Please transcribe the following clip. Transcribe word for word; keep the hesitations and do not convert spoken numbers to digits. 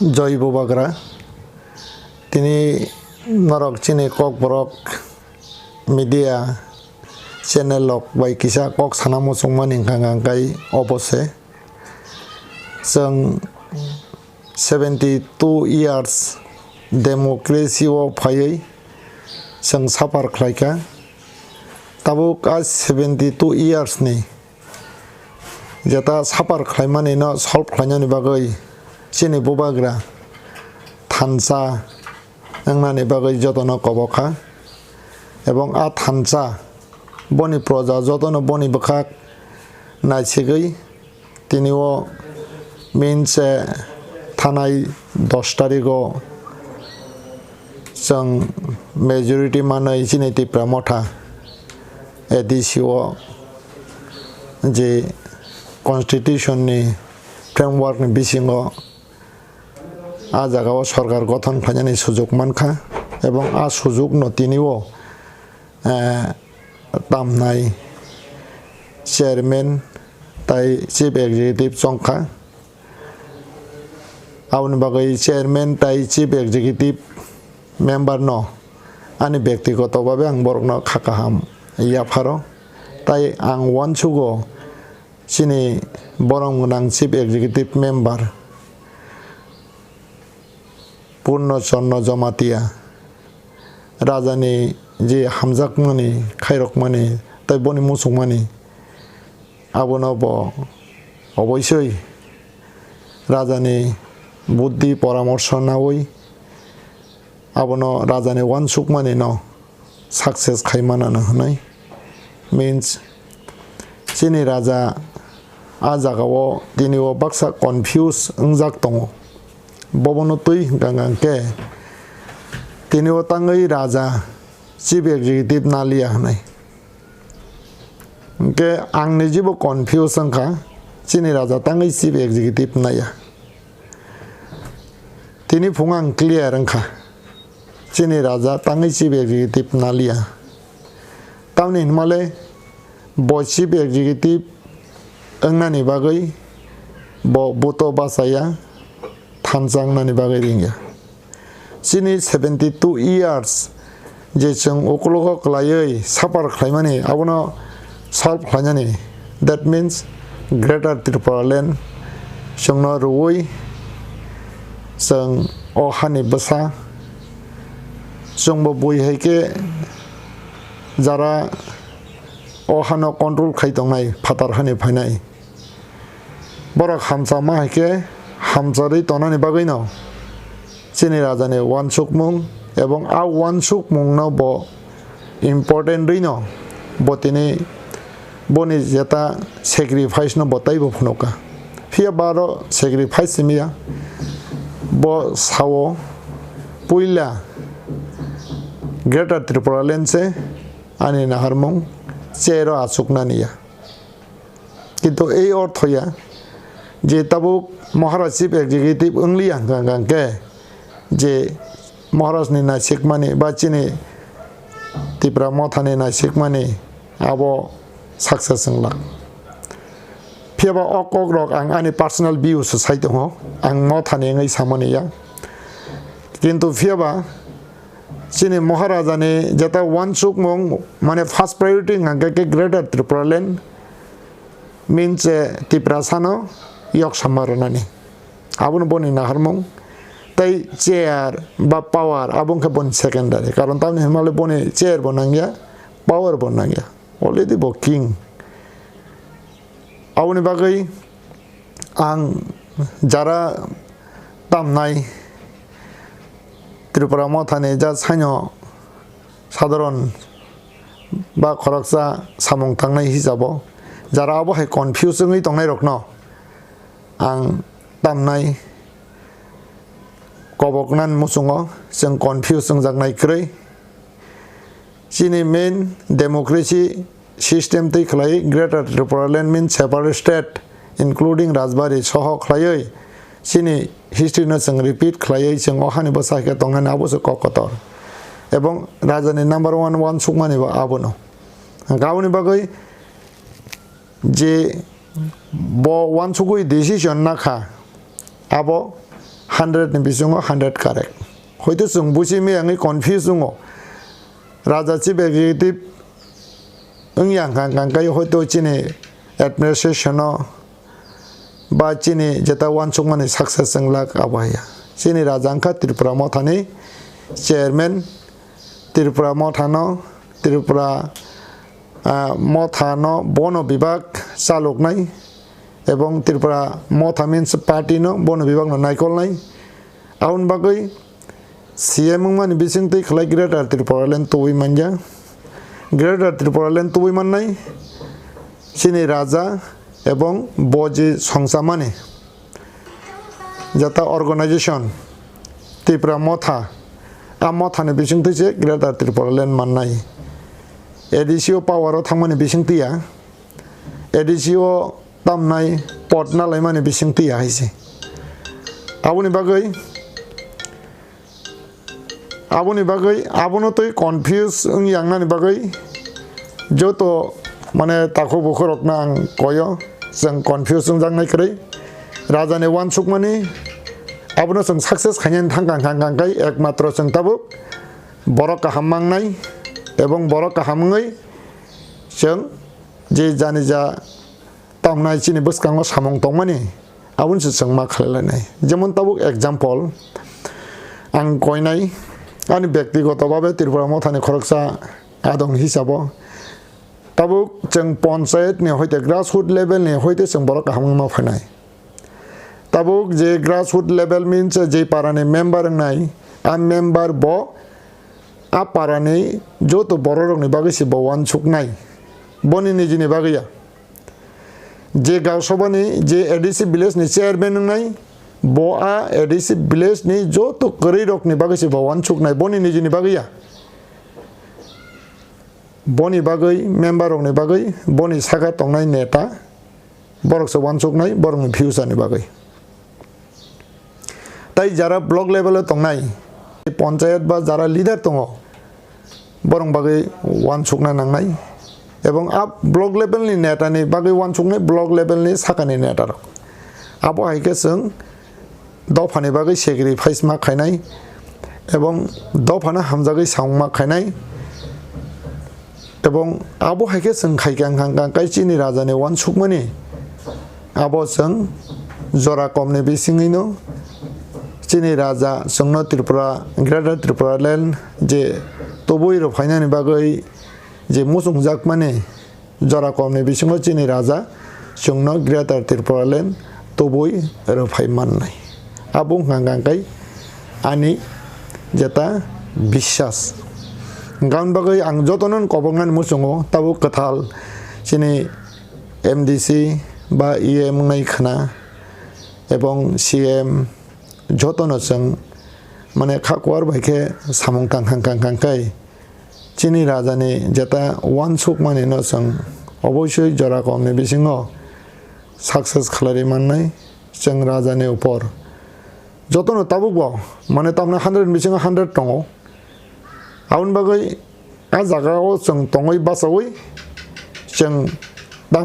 Joy Bubagra, tini norok chini Kokborok media channel rok bai kisa kok sana muchungmani hwnkha hwnkha khe obo se. Chwng seventy two years democracy o phaiwi chwng suffer khlaikha. Tabuk a seventy two years ni jeta suffer khlaimani no solve khlainani bagwi chini Bubagra thansa wngnani bagwi jotono kobokha. Ebong a thansa boni proja jotono boni bwkhak naisigwi tini o means, eh, thanai dos tarigo chwng majority manwi chini Tipra Motha A D C o je constitution ni framework ni bisingo a jaga o sorkar gothon khlainani sujuk mankha, ebong a sujuk no tini o, eh, tamnai chairman tai chief executive chongkha. Aboni bagwi chairman tai chief executive member no ani byaktigoto babe ang borokno kha kaham yapharo. Tai ang uansugo chini borom gwnang chief executive member Purno Chorno Jamatia rajani je hamjakmani, khairokmani tai boni muchungmani, abono bo oboisoi rajani buddhi poramorsho naui abono rajani uansukmani no success khai manano hwnwi. Means, chini raja a jagao tini o baksa confuse wngjak tongo. Bobono twi hwnkha hwnkha khe tini o tangwi raja chief executive naliya hwnwi. Hwnkhe ang nijibo confuse wngkha, chini raja tangwi chief executive naiya. Tini phung ang clear wngkha, chini raja tangwi chief executive naliya. Tamni hwnmale bo chief executive wngnani bagwi bo buto bachaya, thansa wngnani bagwi ringya. Chini seventy two years je chwng ukologo kwlaiwi suffer khlaimani, abono solve khlainani, that means Greater Tripura Land chwngno rwui chwng o hani bwsa, chwngbo bui hai khe jara o hano control khai tongnai, phatar hani phainai. Borok hamsa ma hai khe hamcharwi tongnani bagwino chini rajani uansukmung, ebong a uansukmungno bo important rwino bo tini boni jeta sacrifice no bo taibo phunukha. Phiya ba aro sacrifice simi ya, bo sao puila Greater Tripura Land se ani naharmung chair o achuknani ya. Kintu ei ortho ya je tabuk Maharaj Chief Executive wngliya hwnkha hwnkha khe je Maharaj ni naisikmani ba chini Tipra Motha ni naisikmani abo success wnglak. Phiyaba o kok rok ang ani personal view se sai tongo, ang Motha ni wngwi samani ya. Kintu phiyaba chini Maharaja ni jeta uansukmung, mane first priority hwnkha khe Greater Tripura Land, means, eh, Tiprasa no yok sama rwnani. Abono boni naharmung. Tai chair ba power abo wngkha boni secondary. Karon tamni hwnmale boni chair bo nangya, power bo nangya. Already bo king. Aboni bagwi ang jara tamnai Tripura Mothani ja saino sadharon ba khoroksa samung tangnai hisabo jara abo hai confuse wngwi tongnai rokno ang tamnai koboknani muchungo chwng confuse wngjaknai kwrwi. Chini main democracy system twi khlai Greater Tripura Land means separate state including Rajbari soho khlaiwi chini history no chwng repeat khlaiwi chwng o hani bwsa khe tongnani abo se kok kotor. Ebong raja ni number one uansukmani bo abono. Aboni bagwi je bo uansugwi decision nakha abo hundred ni bisingo hundred correct. Hoito chwng buji miyangwi confuse wngo. Raja chief executive wngya hwnkha hwnkha khe hoito chini administration-o ba chini jeta uansukmani success wnglak abo haiya. Chini raja wngkha Tripura Mothani chairman, Tripura Mothano, Tripura, ah, Mothano bono bibak chaloknai, ebong Tripura Motha means party no bono bibak no naikolnai. Aboni bagwi C M wngmani bisingtwi khlai Greater Tripura Land tubui manya. Greater Tripura Land tubui mannai chini raja ebong bo je songchamani jata organization Tripura Motha, a Mothani bisingtwi se Greater Tripura Land mannai. A D C o power o thangmani bisingtwi ya, A D C o tamnai pot na laimani bisingtwi ya hai se. Aboni bagwi, aboni bagwi, abono twi confuse wng yangnani bagwi joto mane takhuk bukhurokno ang koyo, chwng confuse wngjaknai kwrwi. Rajani uansukmani abono chwng success khainani thangkang kang kang kai ekmatro chwng tabuk borok kaham mangnai ebong borok kaham wngwi chwng je jani ja tamnai chini bwskango samung tongmani, aboni se chwng ma khlai lainai. Jemon tabuk example ang koinai, ani byaktigoto babe Tripura Mothani khoroksa adong hisabo tabuk chwng ponchayat ni hoite grassroot level ni hoite chwng borok kaham wngma phainai. Tabuk je grassroot level means je parani member wngnai, a member bo a parani joto bororokni bagwi se bo uansuknai, boni nijini bagwi ya. Je Gaon Sabhani je A D C village ni chairman wngnai, bo a A D C village ni joto kwrwirokni bagwi se bo uansuknai, boni nijini bagwi ya. Boni bagwi, member rokni bagwi, boni saka tongnai neta, borok se uansuknai, borokni future ni bagwi. Tai jara block level o tongnai, ponchayat ba jara leader tongo, borok bagwi uansukna nangnai. Ebong a block level ni neta ni bagwi uansuknai block level ni sakani neta rok. Abo hai khe chwng dophani bagwi sacrifice ma khainai, ebong dophano hamjagwi samung ma khainai, ebong abo hai khe chwng khai kang kang kang kai chini rajani uansukmani. Abo chwng jora komni bisingwino chini raja chwngno Tripura, Greater Tripura Land je tubui rw phainani bagwi je muchungjakmani jora komni bisingo chini raja chwngno Greater Tripura Land tubui rw phai mannai. Abo wngkha hwnkha khe ani jeta biswas. Hwnkha hwn bagwi ang jotono koboknani muchungo tabuk kwthal chini M D C ba E M wngnai khwna ebong C M jotono chwng mane kha kuar bai khe samung tang kang kang kang kai chini rajani jeta uansukmani no chwng obosoi jora komni bisingo success khlai mannai chwng rajani upor. Jotono tabuk bo mane tamni hundred ni bisingo hundred tongo. Aboni bagwi a jaga o chwng tongwi bachawi chwng